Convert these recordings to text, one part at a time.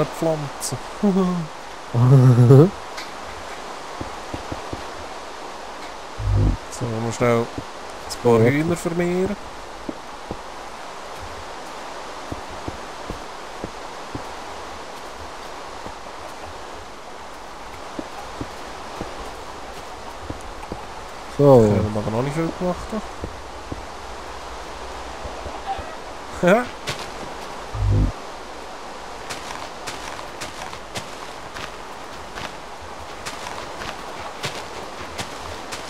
pflanzen. So, wir schnell ein paar Hühner vermehren. So. Wir haben aber noch nicht viel gemacht. Ja.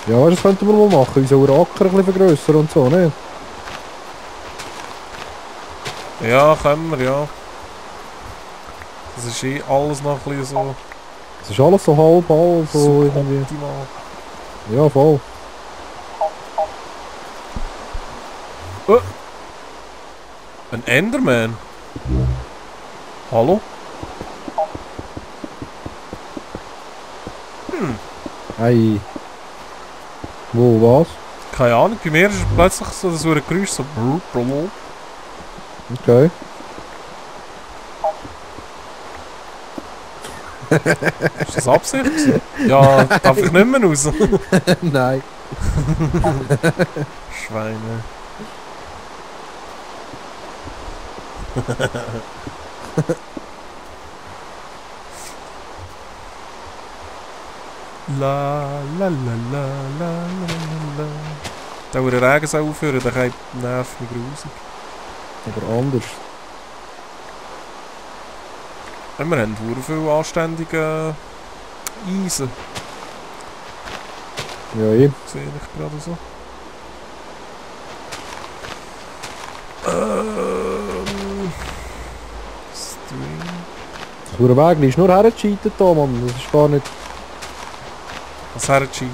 Ja, das könnten wir mal machen. Unseren Acker ein bisschen vergrössern und so, ne? Ja, können wir, ja. Das ist eh alles noch ein bisschen so Es ist alles so halb, so irgendwie. optimal. Ja, voll. Ein Enderman? Hallo? Ei. Wo, was? Keine Ahnung, bei mir ist plötzlich so ein Geräusch so. Okay. Ist das Absicht? Ja, darf ich nicht mehr raus? Nein. Schweine. La la la la la la la. Da wo der Regen soll aufhören, dann nervt mich grusig. Aber anders. Ja, wir haben sehr viele anständige Eisen. Ja, eh. Sehe ich gerade so. Stream. Das Weg ist nur hergecheatet da, Mann. Das ist gar nicht... Was hergecheat?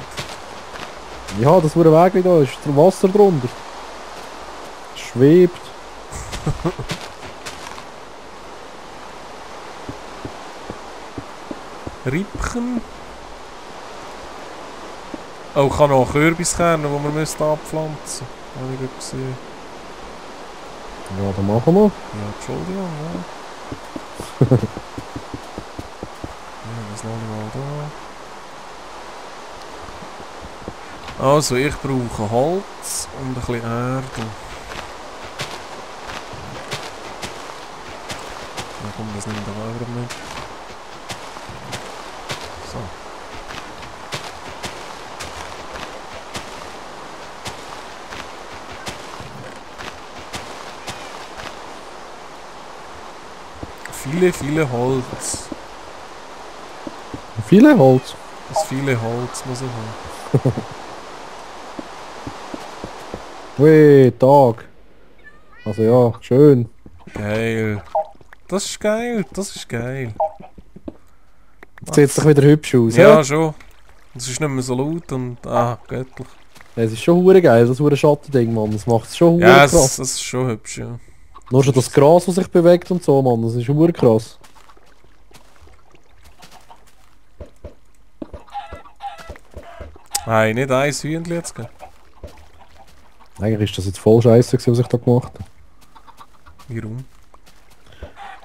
Ja, das Weg da ist Wasser drunter. Es schwebt. Riebchen. Oh, ich habe noch Kürbiskerne, die wir abpflanzen müssen. Habe ich gerade gesehen. Ja, dann machen wir. Ja, Entschuldigung, ja. Ja, das noch nicht mal da. Also, ich brauche Holz und ein bisschen Erde. Dann kommt das nicht mehr da mit. So. Viele Holz. Viele Holz. Das viele Holz muss ich haben. Ui, Tag. Also ja, schön. Geil. Das ist geil, das ist geil. Sieht sich wieder hübsch aus, Ja, hä? schon. Es ist nicht mehr so laut und... Ah, göttlich. Es ist schon hure geil, das hure Schattending, Mann. Das macht es schon hure Ja, krass. es ist schon hübsch, ja. Nur schon das Gras, das sich bewegt und so, Mann. Das ist hure krass. Nein, nicht ein Hühnchen jetzt geben. Eigentlich ist das jetzt voll scheiße, was ich da gemacht habe. Warum?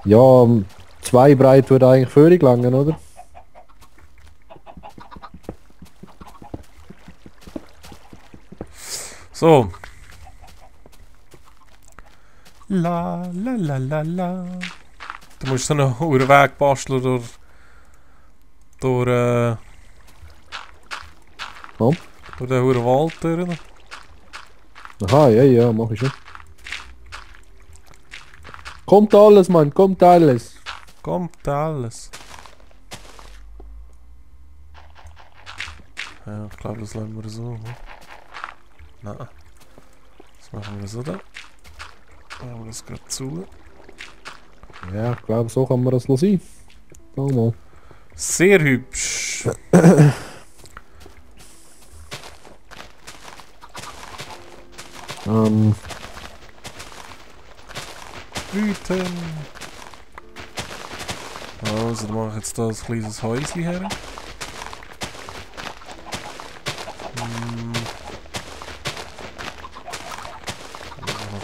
Ja, 2 breit würde eigentlich völlig langen, oder? So. La la la la la. Du musst so einen hohen Weg basteln durch Oh. durch den hohen Wald durch. Aha, ja, mach ich schon. Kommt alles, Mann, kommt alles. Kommt alles. Ja, ich glaube, das lassen wir so. Ne? Nein. Das machen wir so da. Machen wir das gerade zu. Ja, ich glaube, so kann man das sein. Schau mal. Sehr hübsch. Blüten. Also, dann mache ich jetzt da ein kleines Häuschen her. Noch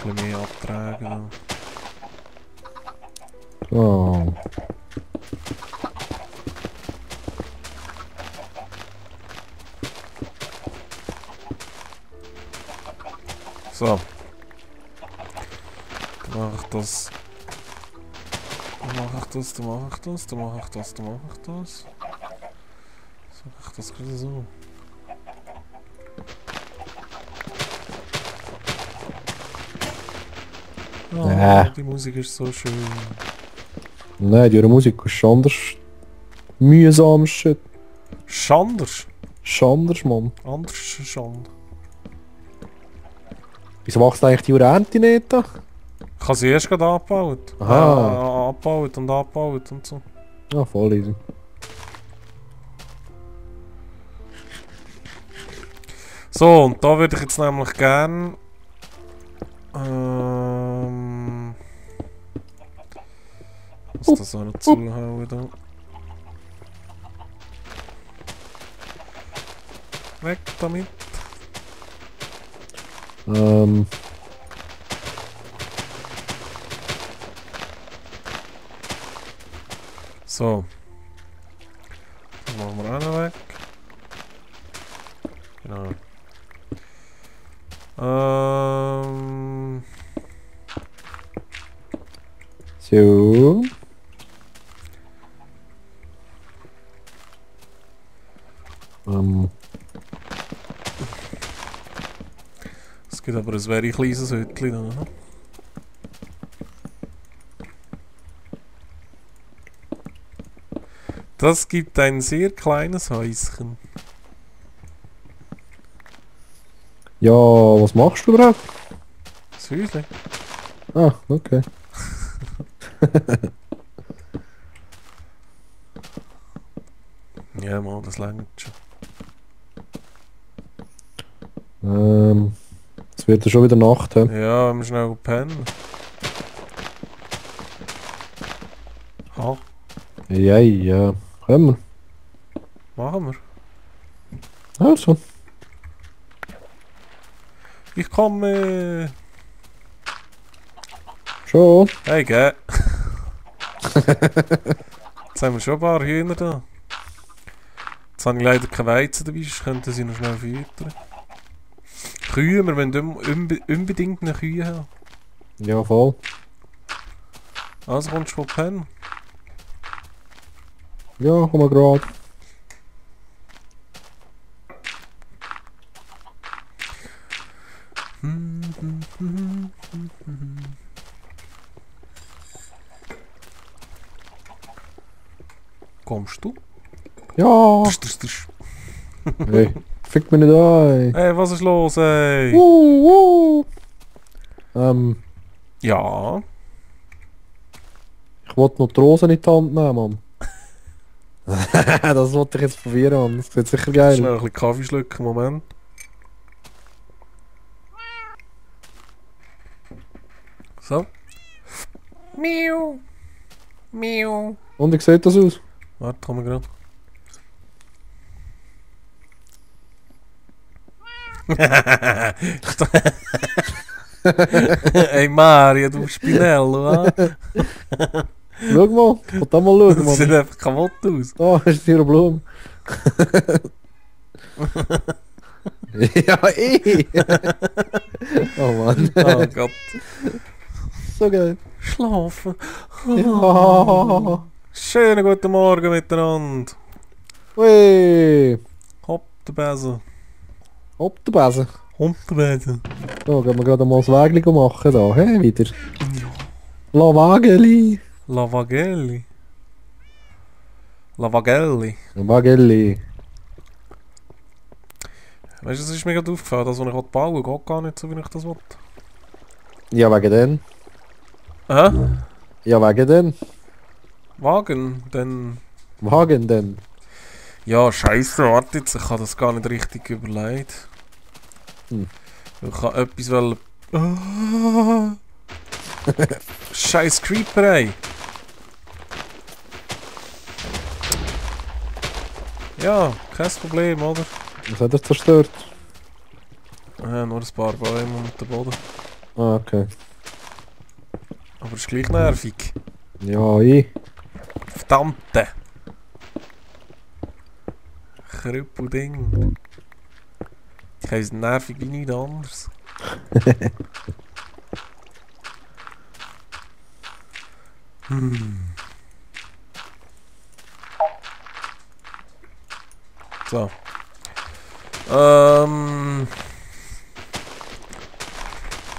ein bisschen mehr abtragen. Oh. So. Dann mache ich das. Dann mache ich das, dann mache ich das, dann mache ich das, dann mache ich das. So mache ich das gerade so. Oh, die Musik ist so schön. Nein, die Musik ist anders. Mühsam shit. Schanders. Schanders, Mann. Anders Schand. Wieso machst du eigentlich die Ernte nicht da? Ich habe sie erst gerade abgebaut. Aha. Abgebaut und abgebaut und so. Ah, voll easy. So, und da würde ich jetzt nämlich gern... muss das auch noch zuhauen da. Weg damit. So. Das machen wir auch noch weg. Genau. So. Es gibt aber ein sehr kleines Hütchen da. Ne? Das gibt ein sehr kleines Häuschen. Ja, was machst du überhaupt? Das Häuschen. Ah, okay. Ja, mal, das langt schon. Es wird ja schon wieder Nacht, hä? Ja, wir müssen schnell pennen. Ha, Ja, ja. Können machen wir. wir. Also. Ich komme. Schon. Hey, gell. Jetzt haben wir schon ein paar Hühner da. Jetzt habe ich leider kein Weizen dabei, sonst könnten sie noch schnell füttern. Kühe, wir wollen unbedingt eine Kühe haben. Ja, voll. Also kommst du von pennen. Ja, komm mal grad. Kommst du? Ja. Hey, fick mich nicht ein. Hey, was ist los, ey? Ja. Ich wollte noch die Rose in die Hand nehmen, Mann. Das wollte ich jetzt probieren, Mann. Das sieht sicher geil. Schnell ein bisschen Kaffee schlucken, Moment. So. Miau. Miau. Und wie sieht das aus? Warte, komm gerade. Hey Mario, du Spinello, wa? Schau mal, ich will da mal schauen, Das sieht Mann. einfach kaputt aus. Da ist hier eine Blume. Ja, Oh Mann. Oh Gott. So geil. Schlafen. Ja. Schönen guten Morgen miteinander. Ui. Hopp der Besen. Ob der Besen. Hopp der Besen. So, gehen wir gerade mal das Wägli machen da. Hey, wieder. Lavageli. Lavagelli. Lavagelli. Lavageli. Weißt du, es ist mir gerade aufgefallen, das, was ich bauen will, geht gar nicht so, wie ich das will. Ja, wegen den. Hä? Ja, wegen den. Wagen, dann... Wagen denn. Ja, scheiße, warte jetzt, ich habe das gar nicht richtig überlegt. Ich habe etwas wollen... Ah. Scheiß Creeper, ey! Ja, kein Problem, oder? Was hat er zerstört? Nur ein paar Bäume und der Boden. Ah, okay. Aber ist gleich nervig. Ja, ich. Verdammte! Krüppelding. Die sind nervig wie nichts anderes. So.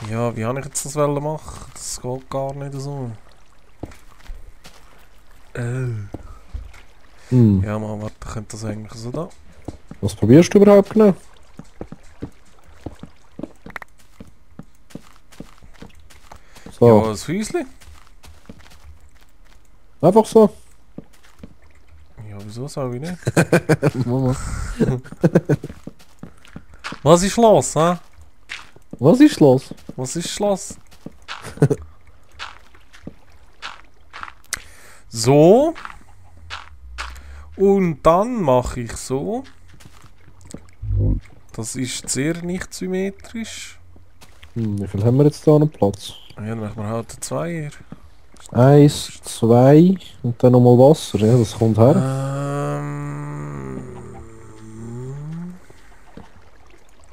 Ja, wie habe ich jetzt das machen? Das geht gar nicht so. Ja, mal, warte, könnte das eigentlich so da? Was probierst du überhaupt genau? Ja, So, ein Häuschen. einfach so. Ja, wieso soll ich nicht? Mama. Was ist los, hä? Was ist los? Was ist los? So. Und dann mache ich so. Das ist sehr nicht symmetrisch. Wie viel haben wir jetzt da noch Platz? Ja, dann machen wir halt einen Zweier. 1, 2 und dann nochmal Wasser. Ja, das kommt her.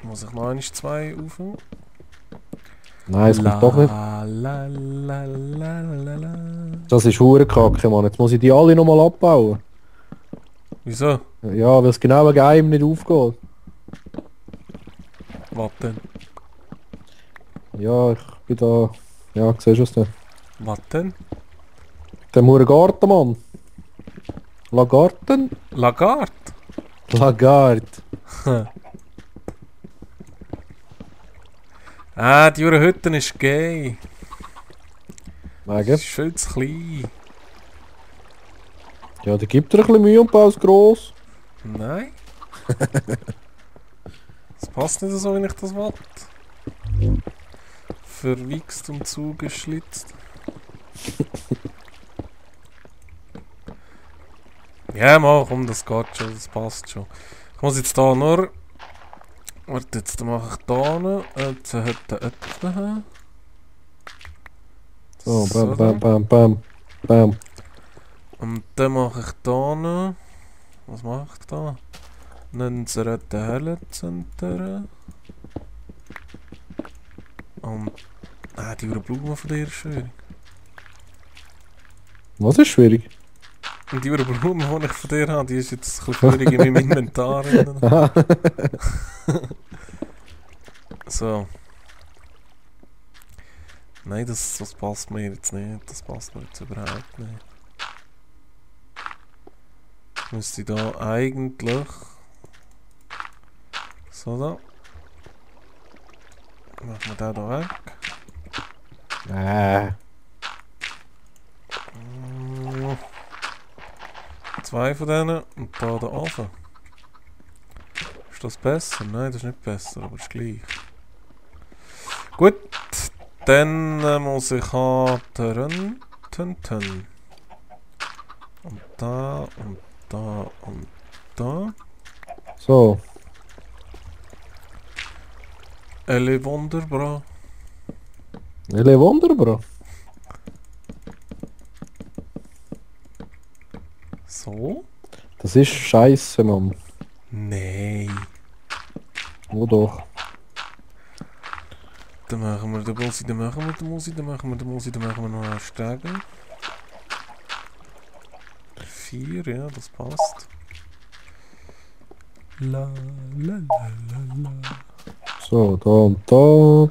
Muss ich noch einmal 2 aufnehmen? Nein, es kommt doch nicht. Das ist hure Kacke, Mann. Jetzt muss ich die alle nochmal abbauen. Wieso? Ja, weil es genau wegen einem nicht aufgeht. Was denn? Ja, ich bin da... Ja, siehst du es denn? Was denn? Der hure Garten, Mann. Lagarten? Lagarde? Lagarde. Ah, die Hütte ist gay. Das Wegen? ist viel zu klein. Ja, da gibt er ein bisschen Mühe und baut gross. Nein. Das passt nicht so, wie ich das will. Verwichst und zugeschlitzt. Ja, mal, komm, das geht schon, das passt schon. Ich muss jetzt da nur... Warte, jetzt mache ich da noch. Jetzt hat der etwa. So, bam, bam, bam, bam, bam. Und dann mache ich da noch. Was mache ich da? Einen zerreten Hellenzenter. Und. Ah, die Blumen von dir ist schwierig. Was ist schwierig? Und die Blumen, die ich von dir habe, die ist jetzt ein bisschen schwierig in meinem Inventar. Aha. So. Nein, das passt mir jetzt nicht. Das passt mir jetzt überhaupt nicht. Müsste ich da eigentlich... So da. Machen wir den da weg. Zwei von denen und da der Ofen. Ist das besser? Nein, das ist nicht besser, aber ist gleich. Gut, dann muss ich Und da und da und da. So. Elle wunderbar. Elle wunderbar. So? Das ist scheiße, Mann. Nein. Wo doch? Dann machen wir den Musik, dann machen wir den Musik, dann machen wir den Musik, dann machen wir noch einen Stegen. 4, ja, das passt. La la la la la. So, da und da.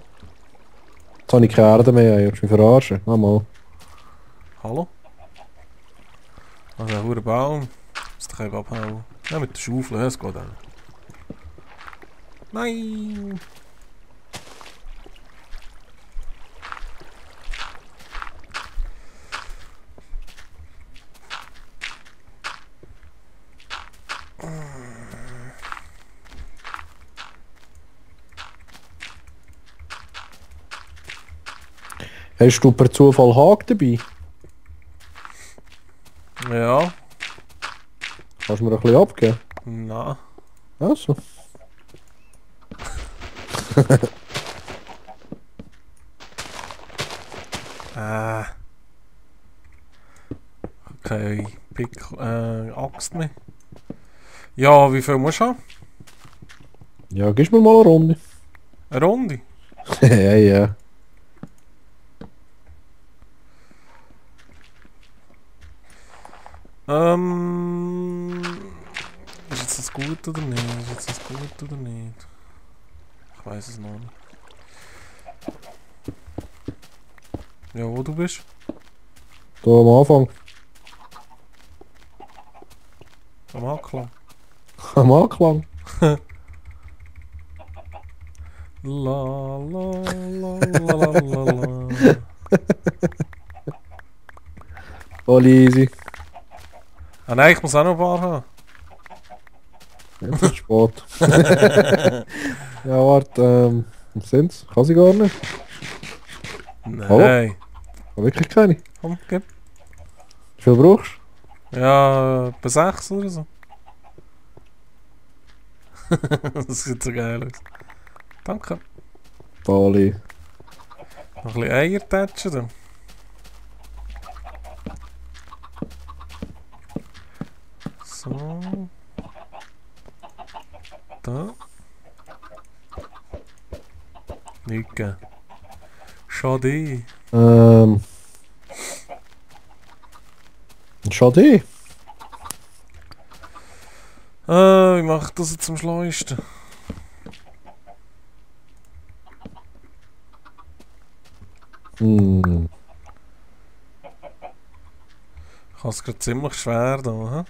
Jetzt habe ich keine Erde mehr, ich mich verarschen. Mal. Hallo? Also ein hoher Baum. Muss doch eben abhauen. Ja, mit der Schaufel, es geht auch. Nein! Hast du per Zufall Haken dabei? Ja. Kannst du mir ein bisschen abgeben? Na. Also. Okay, Axt mehr. Ja, wie viel musst du haben? Ja, gib mir mal eine Runde. Eine Runde? Ja, ja. Ist jetzt das gut oder nicht? Ist jetzt das gut oder nicht? Ich weiß es noch nicht. Ja, wo du bist? Da am Anfang. Am Anklang. Am Anklang. La la la la la la la. Voll easy. Ah nein, ich muss auch noch ein paar haben. Jetzt ist es spät. Ja, warte, was sind's? Kann sie gar nicht. Nein. Hab wirklich keine. Komm, gib. Wie viel brauchst Ja, bei 6 oder so. Das sieht so geil aus. Danke. du? Bali. Noch ein bisschen Eier tätschen dann. So. Da. Nicken. Schade. Schade. Wie mache ich das jetzt am schlauesten? Hm. Ich habe es gerade ziemlich schwer da. He?